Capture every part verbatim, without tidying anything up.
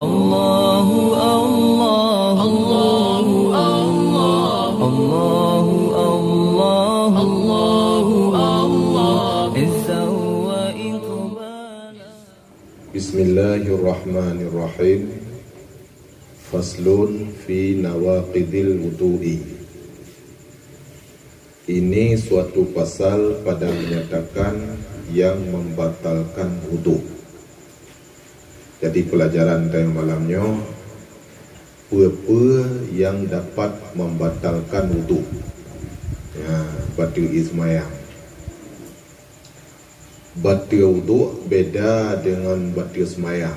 Allahu Allah, Allahu Allah, Allahu Allah, Allahu Allah, izzan wa iqbala. Bismillahirrahmanirrahim. Faslun fi nawaqidil wudu'i. Ini suatu pasal pada menyatakan yang membatalkan wudhu. Jadi pelajaran tanyoe malam nyoe, peue-peue yang dapat membatalkan wudhu. Ya, bateue ie seumayang. Bateue wudhu beda dengan bateue seumayang.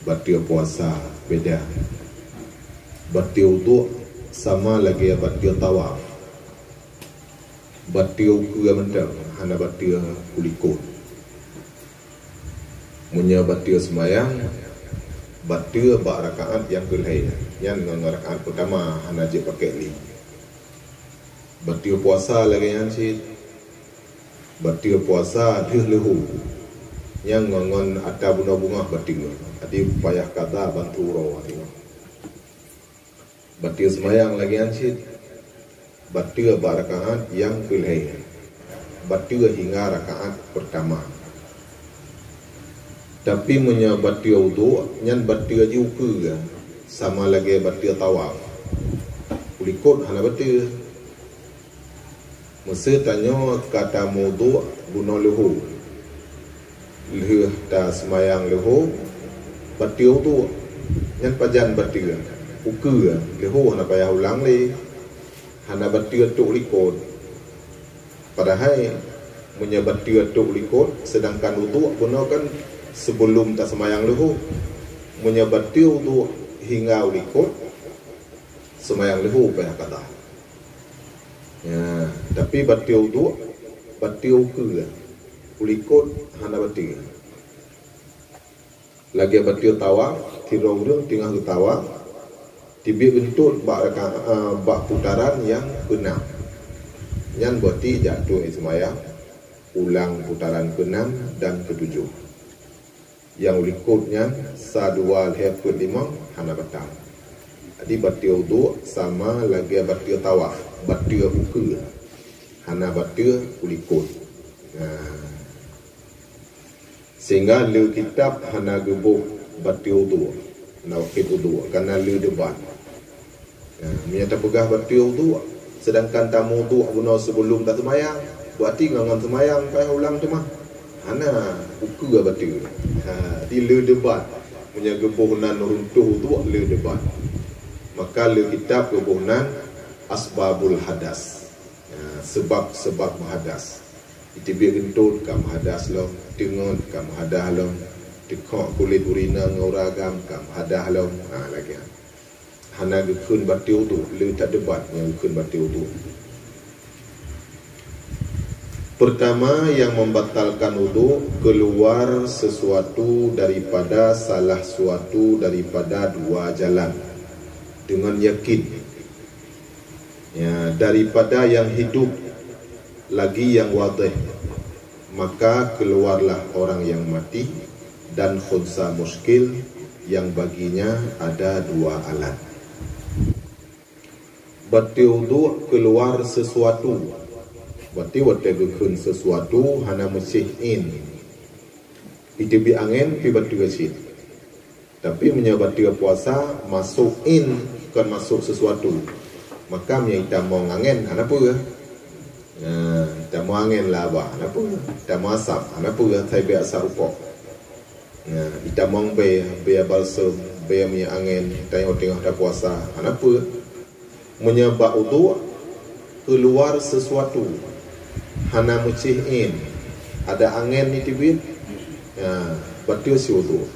Bateue puasa beda. Bateue wudhu sama lagée bateue tawaf. Bateue ukeue mantong, hana bateue u likot. Meunyoe bateue seumayang, bateue bak rakaat nyang keu lhée, nyan ngon rakaat peutama hana jeuet pakèk lé. Bateue puasa lagée nyan cit. Bateue puasa lheueh leuhô, nyan ngon, ngon ata bunoe beungoh bateue. Jadi payah kada bantu uroe nyoe. Bateue seumayang lagée nyan cit. Bateue bak rakaat nyang keu lhée. Bateue hingga rakaat peutama. Tapi meunyoe bateue wudhu, nyan bateue jih ukeue, sama lagée bateue tawaf. U likot hana bateue. Meusé tanyoe ka tameuwudhu bunoe leuhô. Lheueh taseumayang leuhô, bateue wudhu. Nyan pajan bateue? Ukeue, leuhô hana payah ulang lé. Hana bateue trok u likot. Padahai meunyoe bateue trok u likot, seudangkan wudhu bunoe kan seubeulom taseumayang leuhô. Meunyoe bateue wudhu hingga u likot, seumayang leuhô payah kada. Ya, tapi bateue wudhu, bateue ukeue, u likot hana bateue. Lagée bateue tawaf, sidroe ureuëng teungoh geutawaf, teubiet geuntot bak raka-, eh, bak putaran nyang keunam. Nyan berarti jak tueng ie seumayang, ulang putaran keunam dan ketujoh. Nyang u likot nyan sa dua lhée peuet limong hana batal. Jadi bateue wudhu sama lagée bateue tawaf, bateue ukeue, hana bateue u likot. Nah. Sehingga le kitab hana geuboh bateue wudhu, nawaqid wudhu, karena le debat. Nah, meunyoe tapeugah bateue wudhu, seudangkan tameuwudhu bunoe seubeulom taseumayang, berarti ngon, ngon seumayang payah ulang teuma. Hana, ukeue bateue. Ha, di le debat. Meunyoe geuboh nan runtoh wudhu, le debat. Maka le kitab geuboh nan asbabul hadas. Ha, sebab-sebab hadas. Iteubiet geuntot ka meuhadas lom, teungeut ka meuhadas lom, teukhok kulét ureuëng inong ngon ureuëng agam ka meuhadas lom. Ha, lagée nyan. Hana geukheun bateue wudhu, le tadebat nyang geukheun bateue wudhu. Pertama, yang membatalkan wudhu, keluar sesuatu daripada salah suatu daripada dua jalan dengan yakin. Ya, daripada yang hidup lagi yang wadih, maka keluarlah orang yang mati dan khunsa muskil yang baginya ada dua alat. Bateue wudhu keluar sesuatu. Berarti watée geukheun sesuatu hana meucéh in. Iteubiet angén pi bateue cit. Tapi meunyoe bateue puasa masôk in kon masôk sesuatu, maka meunyoe itamong angén hana peue. Nah, itamong angén laba hana peue, itamong asap hana peue, sai bèk asap rukok. Nah, itamong bèe, bèe balsem, bèe minyeuk angén, tanyoe teungoh tapuasa hana peue. Meunyoe bak udhu keuluwa sisuatu, hana meucéh in, ada angén jiteubiet, nyan bateue si udhu.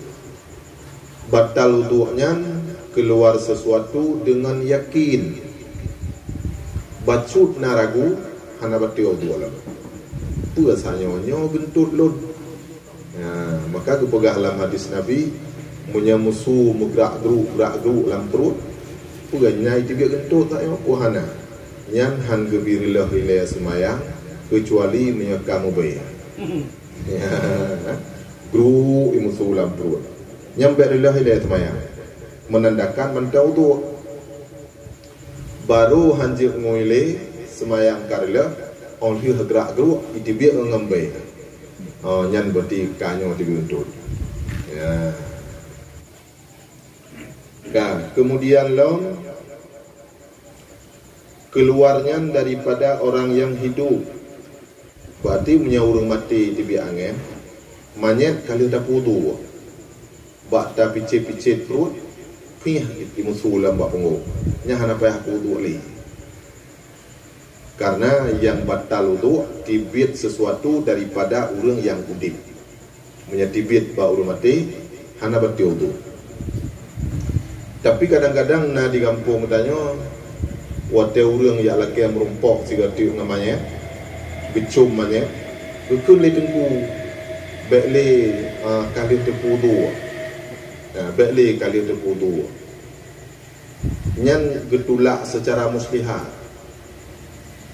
Batal udhu nyan keuluwa sisuatu deungon yakin. Bacut na ragu, hana bateue udhu lom. Peue sa nyoe, nyoe geuntot lôn? Nah, maka geupeugah lam hadis Nabi, meunyoe musu meugrak-gruk, grak-gruk lam pruet, peue nyan jiteubiet geuntot, tak nyoe peue hana. Nyan han geubri reuloh ilée seumayang, keucuali meunyoe ka meubèe. Ya, gruk i musu lam pruet. Nyang bèk reuloh ilèe seumayang, meunandakan mantong uduk. Barô hanjeuet ngui lé seumayang ka reuloh, 'oh lheueh geurak-geuruek jiteubiet ngon ngambée. Oh, nyan berarti ka nyoe teubiet untôt. Ya. Ka, keumudian lom, keuluar nyan daripada orang nyang hidup. Berarti meunyoe ureuëng maté teubiet angén, manyét ka lheueh tapeuudhu. Bak tapicét-picét pruet, piah jimeusu lam bak punggong. Nyan hana payah peuudhu lé. Karena nyang batal udhu teubiet sesuatu daripada ureuëng nyang udeb. Meunyoe teubiet bak ureuëng maté, hana batal udhu. Tapi kadang-kadang na di gampông tanyoe, watée ureuëng jak lakée meurumpok sigoe teuk ngon manyét, geucom manyét, geukheun lé teungku, bèk lé, ah, ka lheueh teupeu udhu. Ah, bèk lé ka lheueh teupeu udhu. Nyan geutulak seucara muslihat.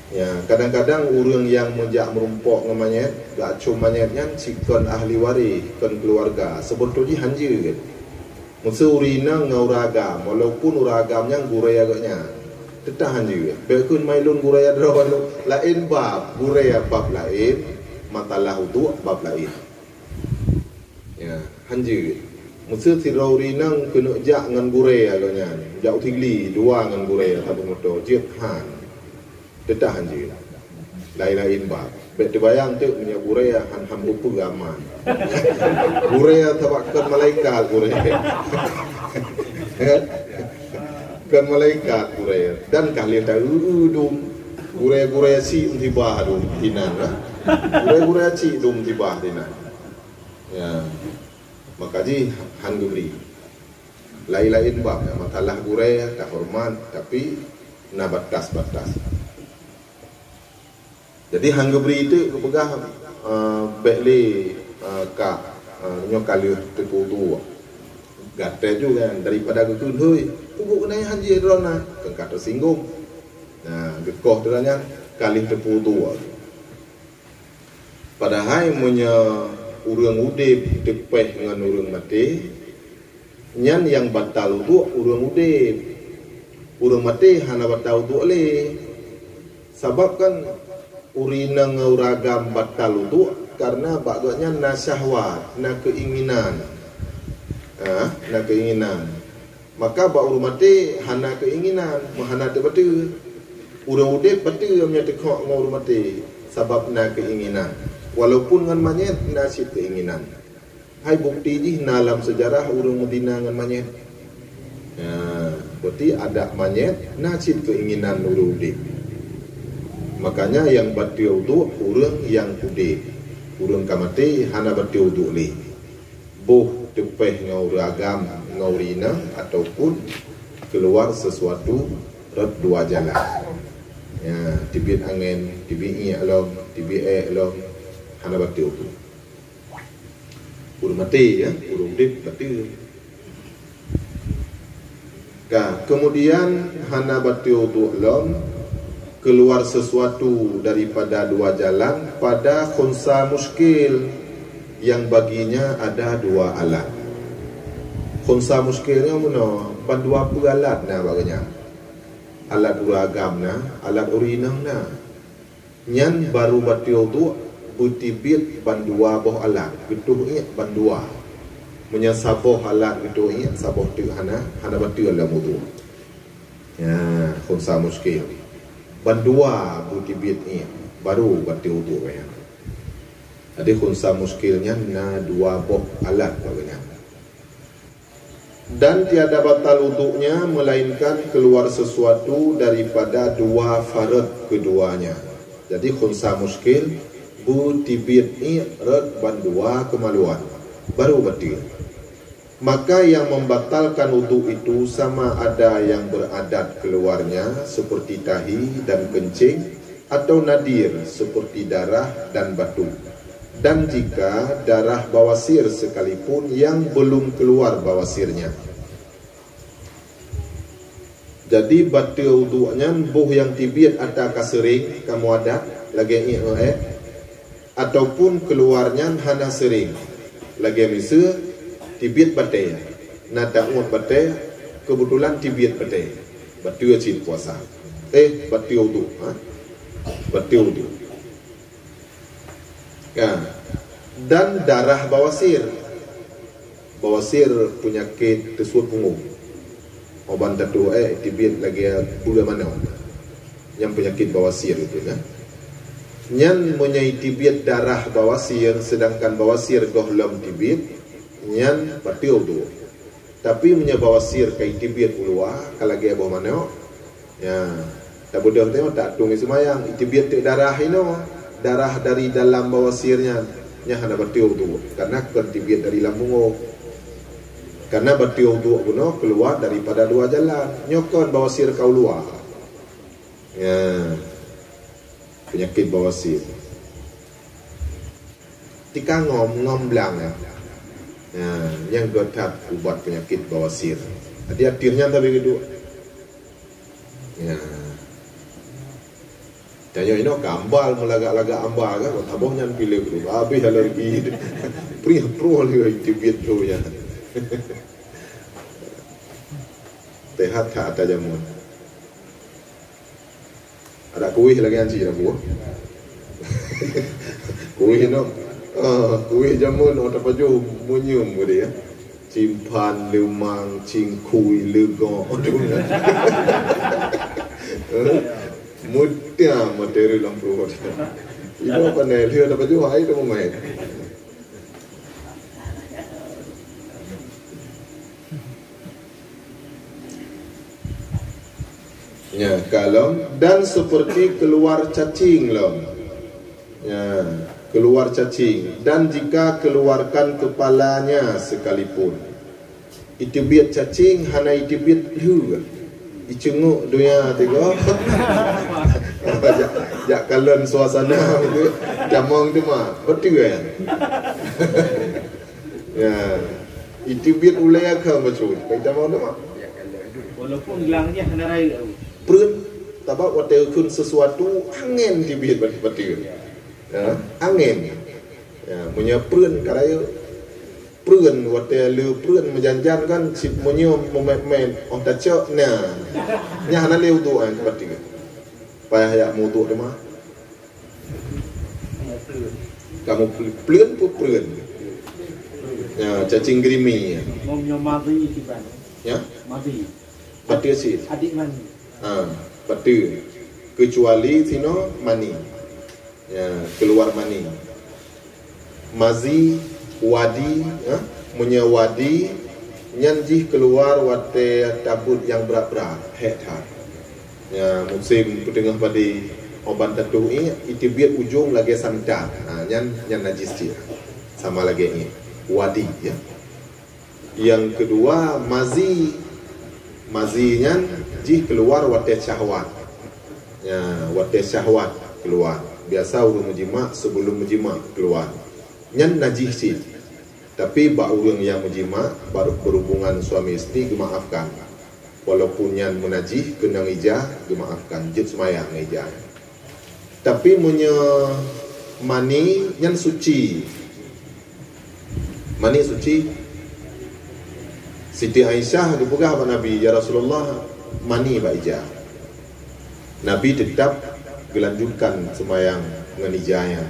Ya, kadang-kadang ureuëng nyang meujak meurumpok ngon manyét, geucom manyét nyan cit kon ahli waréh, kon keuluwarga, seubeutôi jih hanjeuet. Meuseu ureuëng inong ngon ureuëng agam, walaupun ureuëng agam nyan gurée gobnyan, teutap hanjeuet. Bèk kheun mai lôn gurée droe lôn, laén bab, gurée bab laén, masalah udhu bab laén. Ya, hanjeuet. Meuseu sidroe ureuëng inong keuneuk jak ngon gurée gobnyan, jak u Sigli dua ngon gurée saboh moto, jeuet han. Teutap hanjeuet. Laén-laén bab. Bèk teubayang teuk meunyoe gurée han, han peue-peue aman. Gurée sabab kon malaikat gurée. Kon malaikat gurée. Dan ka lheueh ta-eu dum. Gurée-gurée cit meusibah dum dinan, ha. Gurée-gurée cit dum meusibah dinan. Ya. Maka jih han geubri. Laén-laén bab, masalah gurée, tahoreumat, tapi na batas-batas. Jadi han geubri teuk geupeugah, eh, bèk lé, eh, ka, eh, nyoe ka lheueh teupeu udhu. Gata ju kan, daripada geukheun, "Hôi, udhu keunan han jeuet droeneuh," kan ka teusinggung. Nah, geukoh droeneuh nyan ka lheueh teupeu udhu. Padahai meunyoe ureuëng udeb teupéh ngon ureuëng maté, nyan nyang batal udhu ureuëng udeb. Ureuëng maté hana batal udhu lé. Sabab kan ureuëng inong ngon ureuëng agam batal udhu kareuna bak gobnyan na syahwat, na keuinginan. Ha, na keuinginan. Maka bak ureuëng maté hana keuinginan, meuhana teuk bateue. Ureuëng udeb bateue meunyoe teukhok ngon ureuëng maté, sabab na keuinginan. Walaupun ngon manyét na cit keuinginan. Hai bukti jih na lam seujarah ureuëng meuzina ngon manyét. Nah, berarti adak manyét na cit keuinginan ureuëng udeb. Makanya nyang bateue udhu ureuëng nyang udeb. Ureuëng ka maté hana bateue udhu lé. Boh teupéh ngon ureuëng agam ngon ureuëng inong ataupun keuluar seusuatu rot dua jalan. Ya, teubiet angén, teubiet iék lom, teubiet ék lom, hana bateue udhu. Ureuëng maté, ya, ureuëng udeb bateue. Ka, keumudian hana bateue udhu lom, keuluar seusuatu daripada dua jalan pada khunsa muskil, nyang baginya ada dua alat. Khunsa muskil nyoe meunoe, bandua peue alat na bak gobnyan. Alat ureuëng agam na, alat ureuëng inong na. Nyan barô bateue udhu beuteubiet bandua boh alat, geutoh iék bandua. Meunyoe saboh alat geutoh iék, saboh teuk hana, hana bateue lom udhu. Ya, khunsa muskil. Bandua beuteubiet iék, barô bateue udhu nyan. Jadi khunsa muskil nyan na dua boh alat bak gobnyan. Dan tiada batal udhunya melainkan keluar sesuatu daripada dua farot keduanya. Jadi khunsa muskil beuteubiet iék rot bandua keumaluan, barô bateue. Maka yang membatalkan udhu itu sama ada yang beradat keluarnya seperti tahi dan kencing, atau nadir seperti darah dan batu, dan jika darah bawasir sekalipun yang belum keluar bawasirnya. Jadi bateue udhu nyan boh nyang teubiet ata ka seuring kamoe adat lagée iék, ataupun keuluar nyan hana seuring lagée miseue Tibiet batée. Na taungot batée, keubeutulan tibiet batée. Bateue cit puasa. Eh, bateue uduk, ha? Bateue uduk. Ya. Dan darah bawasir. Bawasir peunyakét teusuet punggong. Oban tatuek, eh, tibiet lagée beue manok. Nyang peunyakét bawasir itu, kan? Nyan meunyoe tibiet darah bawasir, sedangkan bawasir gohlom tibiet, nyan bateue uduk. Tapi meunyoe bawasir ka itibiet u luwa, ka lagée boh manok, ya, tabeudôh teuh tak tueng seumayang, itibiet teuk darah inoe, darah dari dalam bawasir nyan, nyan hana bateue uduk, karena kon tibiet dari lam punggong. Karena bateue uduk bunoe keuluwa daripada dua jalan. Nyoe kon bawasir ka u luwa. Ya. Peunyakét bawasir. Tika ngom, ngom blang, ya. Ya, nyang gét that ubat peunyakét bawasir. Hati-hati nyan tapi geuduek. Ya. Tanyoe inoe ka ambal, meulagak-lagak ambal kan, taboh nyan piléh geuduek. Habéh alergi. Prih proh lé tibiet tu nyan. Teuhat that ata jameun. Ada kueh lagée nyan cit, ada kueh. Kueh nyoe. Ah, kueh jameun nyoe tapajoh meunyeum geude ya. Cimpan, leumang, cingkui, leugok. Aduh. Mutia materi lam pruet. Ibu pandai lheueh tapajoh hai tu meumain. Ya, kalon dan seperti keluar cacing lom. Ya, keluar cacing dan jika keluarkan kepalanya sekalipun. Itibiet cacing hana itibiet lheueh. Icunguk donya tiga. Jak, jak kalon suasana tu. Jamong tu mah. Betul kan? Ya. Itibiet ulée ka bacut. Kai tamong tu mah. Walaupun gelang dia hana rayeuk. Preun, sabab watée geukheun sesuatu angén tibiet bateue. Ya, angén. Ya, meunyoe preun ka rayeuk, preun watée le preun meujan-jan kan cit meunyoe meumét-mét, oh tacok na. Nyan hana lé uduk an bateue. Payah yak muduk teuma. Kamu pl-, pleuen pun pleuen. Ya, cacing gerimis. Ngom nyoe madhi kiban. Ya? Madhi. Bateue cit. Adik mani. Ha, bateue. Kecuali sinoe mani. Ya, keluar mani. Mazi, wadi, ya. Meunyoe wadi, nyan jih keuluwa watée tabeuet nyang brat-brat, hék that. Ya, musém peuteungoh padé, oban tatuek ié, itibiet ujong lagée santan. Ha, nyan, nyan najis cit. Sama lagée ié. Wadi, ya. Nyang keudua, mazi. Mazi nyan jih keuluwa watée syahwat. Ya, watée syahwat keuluwa. Biasa ureuëng meujimak, sibeulom meujimak keuluwa. Nyan najih cit. Tapi bak ureuëng nyang meujimak, baru berhubungan suami isteri, geumaafkan. Walaupun nyan meunajih, keunong ija, geumaafkan. Jeuet seumayang ngon ija. Tapi meunyoe mani nyan suci. Mani suci. Siti Aisyah geupeugah bak Nabi, "Ya Rasulullah, mani bak ija." Nabi teutab geulanjutkan seumayang ngon ija nyan.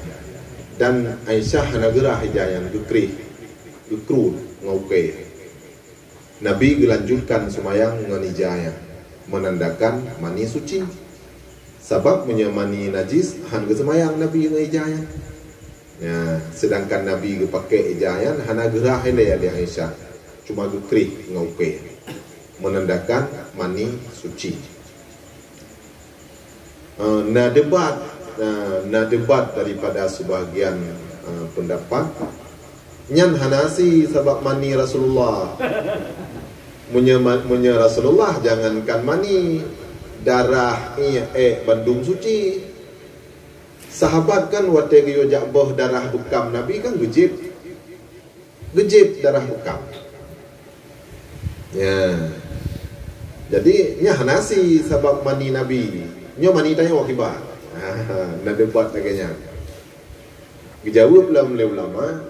Dan Aisyah hana geurhah ija nyan, geukreh, geukruet ngon ukée. Nabi geulanjutkan seumayang ngon ija nyan, meunandakan mani suci. Sabab meunyoe mani najis, han geuseumayang Nabi ngon ija nyan. Ya, seudangkan Nabi geupakée ija nyan hana geurhah ilée lé Aisyah, cuma geukreh ngon ukée, meunandakan mani suci. Eh, na debat, eh, na debat daripada sebahagian, eh, pendapat, nyan hana asi sabab mani Rasulullah. Meunyoe ma-, meunyoe Rasulullah, jangankan mani, darah, ié, ék, bandum suci. Sahabat kan watée geuyue jak boh darah beukam Nabi kan geujieb. Geujieb darah beukam. Ya. Jadi, nyan hana asi sabab mani Nabi. Nyoe mani tanyoe kiban. Ha, na debat lagée nyan. Geujaweueb lom lé ulama,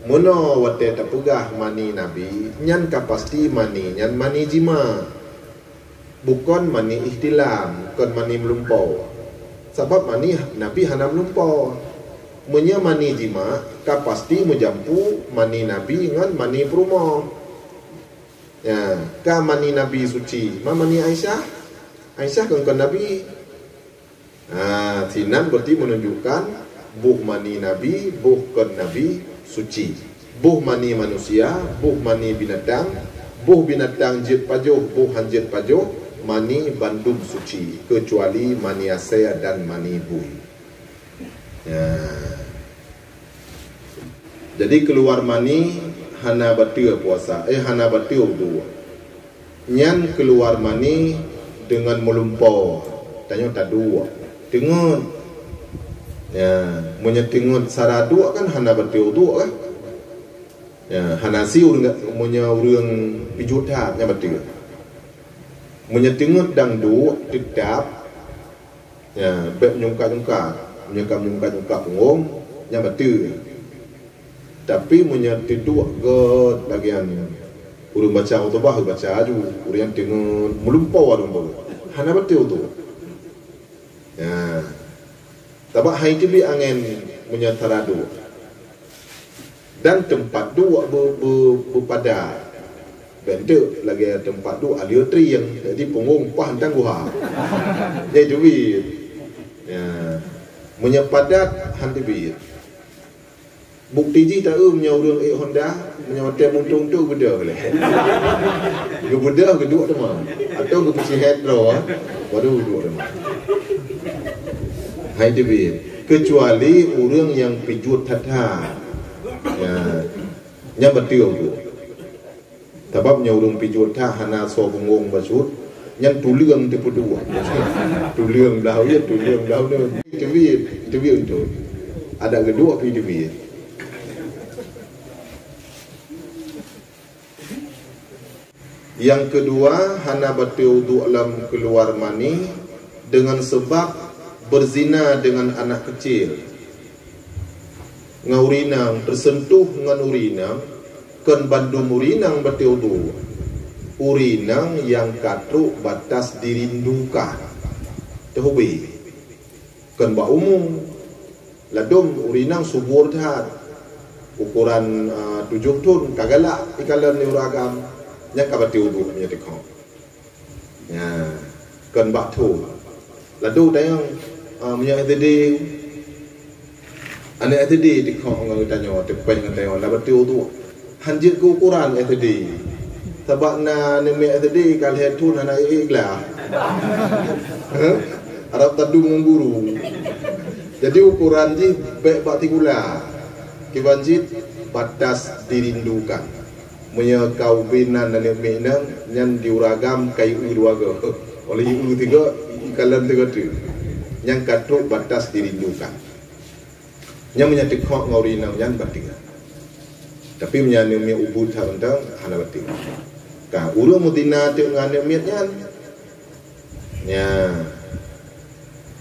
Meunoe watée tapeugah mani Nabi, nyan ka pasti mani nyan mani jima. Bukon mani ihtilam, kon mani meulumpoe. Sabab mani Nabi hana meulumpoe. Meunyoe mani jima, ka pasti meujampu mani Nabi ngon mani peurumoh. Ya, ka mani Nabi suci, ma mani Aisyah? Aisyah kon, kon Nabi. Ha, sinan berarti menunjukkan boh mani Nabi, boh kon Nabi suci. Boh mani manusia, boh mani binatang, boh binatang jeuet pajoh, boh han jeuet pajoh, mani bandum suci, kecuali mani asée dan mani bui. Ya. Jadi keuluwar mani hana bateue puasa, eh, hana bateue uduk. Nyan keuluwar mani deungon meulumpoe. Tanyoe taduek. Teungeut. Ya, meunyoe teungeut sara duek kan hana bateue uduk kan? Ya, hana si ureuëng, meunyoe ureuëng pijuet that nyan bateue. Meunyoe teungeut dang duek, teutap, ya, bék nyungkat-nyungkat. Meunyoe ka nyungkat-nyungkat punggong, nyan bateue. Tapi meunyoe teuduek gét lagée nyan, ureuëng baca khutubah, baca aju, ureuëng nyan teungeut meulumpoe ureuëng baru. Hana bateue uduk. Ya. Sabab hai teubiet angén meunyoe sara duek. Dan teumpat duek be-, be-, beupadat. Bék teuk lagée teumpat duek aleue trieng, jadi punggong paih hantom guha. Jadi teubiet. Ya. Meunyoe padat, han teubiet. Bukti jih taeu meunyoe ureuëng ék honda, meunyoe watée muntong tu geubeudôh lé. Geubeudôh geuduek teuma. Atau geupeusihet droe, baru geuduek teuma. Hai teubiet. Kecuali ureuëng nyang pijuet that-that. Ya. Nyan bateue uduk. Sabab nyoe ureuëng pijuet that hana soe punggong bacut, nyan tuleueng teupeuduek. Tuleueng blah uyeuen, tuleueng blah uneuen. Teubiet, teubiet untuk. Adak geuduek pi teubiet. Nyang keudua, hana bateue uduk lam keuluwar mani deungon sabab beuzina deungon anak keucil. Ngon ureuëng inong, teuseuntuh ngon ureuëng inong, kon bandum ureuëng inong bateue uduk. Ureuëng inong nyang ka trok batas dirindukan. Teuhubé. Kon bak umu. Ladôm ureuëng inong subur that. Ukoran, eh, tujoh thon ka galak ikalon lé ureuëng agam. Nyan ka bateue uduk meunyoe teukhok. Ya, kon bak thon. Ladôm dayang, ah, meunyoe S D, aneuk S D teukhok ngon geutanyoe, teupéh ngon tanyoe, na bateue uduk. Han jeuet keu ukoran S D. Sabab na aneuk miet S D ka lhée thon hana ék glah. Hah? Harab tadum ngon guru. Jadi ukoran jih bék bak sikula. Kiban cit batas dirindukan. Meunyoe ka ubé nan aneuk miet inong, nyan di ureuëng agam ka ieu dua goe. Óh lheueh ieu tiga, ikalon tiga tu. Nyan ka trok batas dirindukan. Nyan meunyoe teukhok ngon ureuëng inong nyan bateue. Tapi meunyoe aneuk miet ubit that mantong, hana bateue. Ka ureuëng meuzina teuk ngon aneuk miet nyan. Nya.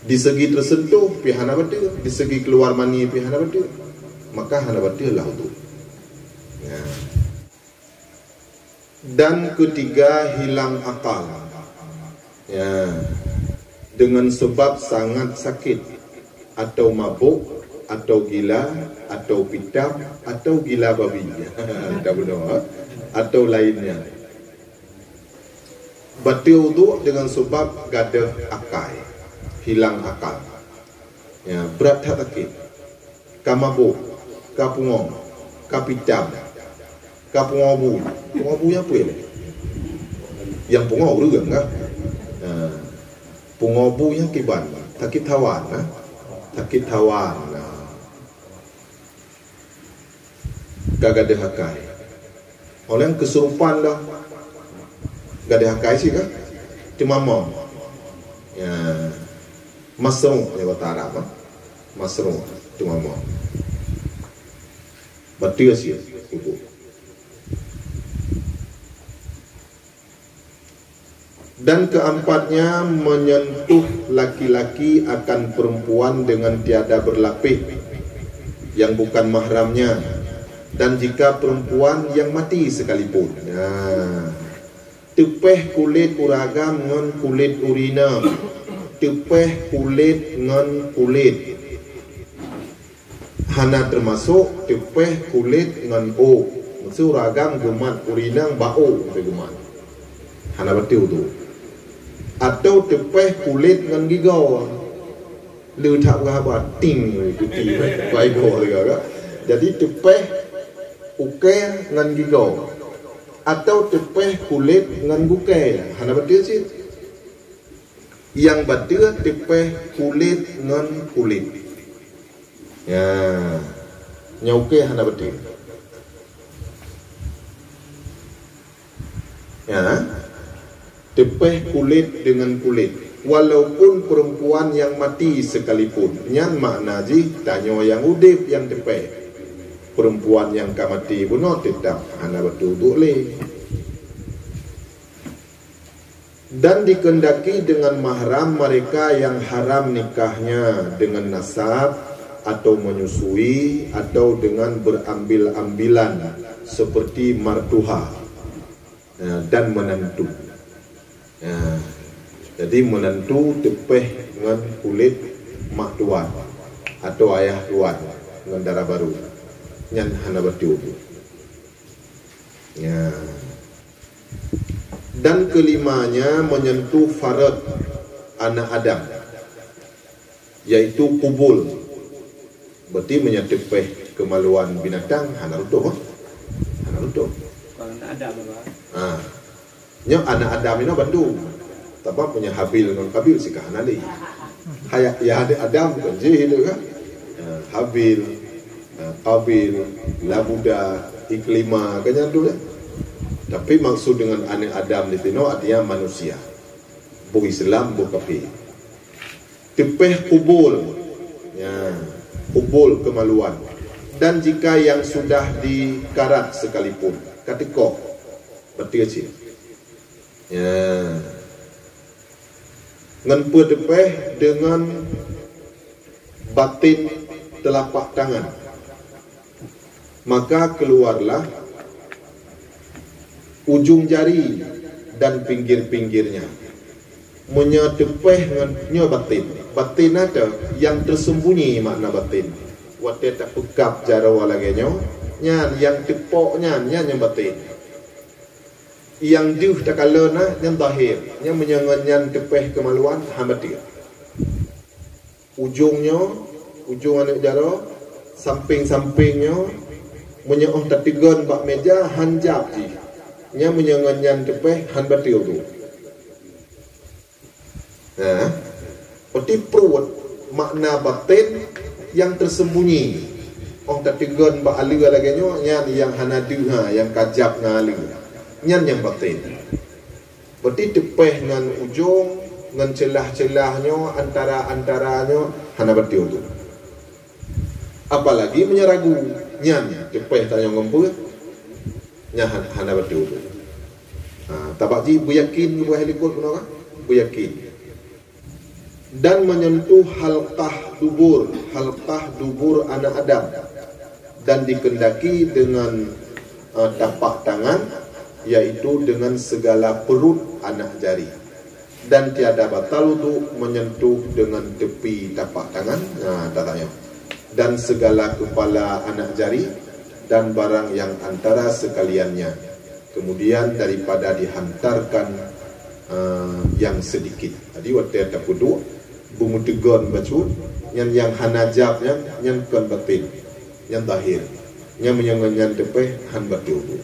Di segi teuseuntuh pih hana bateue, di segi keuluwar mani pih hana bateue, maka hana bateue lah uduk. Ya. Dan ketiga, hilang akal. Ya. Dengan sebab sangat sakit, atau mabuk, atau gila, atau pitam, atau gila babi. Tak benar, ha? Atau lainnya. Bateue uduk dengan sebab gadôh akai, hilang akal. Ya, brat that sakét. Ka mabôk, ka pungoh, ka pitam, ka pungoh bu. Pungoh bu nyang peue lé? Nyang pungoh ureuëng kan? Ha. Pungoh bu nyang kiban, sakét hawa, ha? Sakét hawa, ha. Ka gadôh akai. Oleh keusurupan dah. Gadôh akai sih kan? Cuma mo. Ya. Masruk, ya, bahasa Arab, ah. Masruk, cuma mo. Bateue sih, ibu. Dan keempatnya, menyentuh laki-laki akan perempuan dengan tiada berlapis yang bukan mahramnya. Dan jika perempuan yang mati sekalipun. Nah, teupeh kulét ureueng agam ngon kulét ureueng inong, teupeh kulét ngon kulét. Hana teumasok teupeh kulét ngon ôk. Maksud ureueng agam geumat ureueng inong bak ôk, geumat. Hana batul tu. Atau teupeh kulét ngon gigoe. Leutak haba ting, putih, bak igoe teuga, kan? Jadi teupeh ukée ngon gigoe. Atau teupeh kulét ngon gukée. Hana batul cit. Nyang batul teupeh kulét ngon kulét. Ya. Nyang ukée hana batul. Ya. Teupeh kulét deungon kulét. Walaupun perempuan yang mati sekalipun. Nyan makna jih tanyoe nyang udép nyang teupeh. Perempuan nyang ka maté bunoe teutap hana batul duek lé. Dan dikehendaki dengan mahram mereka yang haram nikahnya dengan nasab atau menyusui atau dengan berambil-ambilan seperti martuha, eh, dan menantu. Eh, jadi menantu teupeh ngon kulét mak tuan atau ayah tuan ngon dara barô. Nyan hana batul. Ya. Dan kelimanya menyentuh faraj anak Adam, yaitu kubul. Berarti meunyoe teupeh kemaluan binatang, hana reutoh, ah. Hana reutoh. Bukan anak Adam, Abah. Ha. Nyoe anak Adam inoe bandum. Sabab meunyoe Habil ngon Kabil sika hana lé. Haya, ya ada Adam bukan jih itu kan. Ha, Habil, ha, Kabil, Labuda, Iklima, kan nyan tu kan. Tapi maksud dengan anak Adam di sinoe artinya manusia. Boh Islam, boh kafé. Teupeh kubul. Ya, kubul kemaluan. Dan jika yang sudah dikarat sekalipun, ka teukoh, batul cit. Ya. Ngon peue teupeh? Dengan batin telapak tangan. Maka keluarlah ujung jari dan pinggir-pinggirnya. Meunyoe teupeh ngon nyoe batin. Batin na teuh nyang tersembunyi makna batin. Watée tapeugab jaroe lagée nyoe, nyan nyang teupok nyan, nyan nyang batin. Nyang deuh takalon na, nyan zahir. Nyan meunyoe ngon nyan teupeh keumaluan, hana batin. Ujong nyoe, ujong aneuk jaroe, sampéng-sampéng nyoe, meunyoe óh tateugon bak méja, han jab jih. Nyan meunyoe ngon nyan teupeh, han bateue udue. Nah, berarti pruet makna baten nyang teuseumbunyi. Óh tateugon bak aleue lagée nyoe, nyan nyang hana deuh, ha, nyang ka jab ngon aleue. Nyan nyang baten. Berarti teupeh ngon ujong, ngon ceulah-ceulah nyoe, antara-antara nyoe, hana bateue udue. Apalagi meunyoe ragu, nyan teupeh tanyoe ngon peue, nyan han-, hana bateue udue. Ha, tabak jih beuyakin, beuyakin likot bunoe kan? Beuyakin. Dan menyentuh halqah dubur, halqah dubur anak Adam, dan dikehendaki dengan, eh, tapak tangan, yaitu dengan segala perut anak jari. Dan tiada batal udue menyentuh dengan tepi tapak tangan, nah, tatanyong, dan segala kepala anak jari, dan barang yang antara sekaliannya. Kemudian daripada dihantarkan, eh, yang sedikit. Jadi, watée tapeuduek, beumeuteugon bacut, nyan nyang hana jab nyan, nyan kon baten, nyan zahir. Nyan meunyoe ngon nyan teupeh, han bateue udue.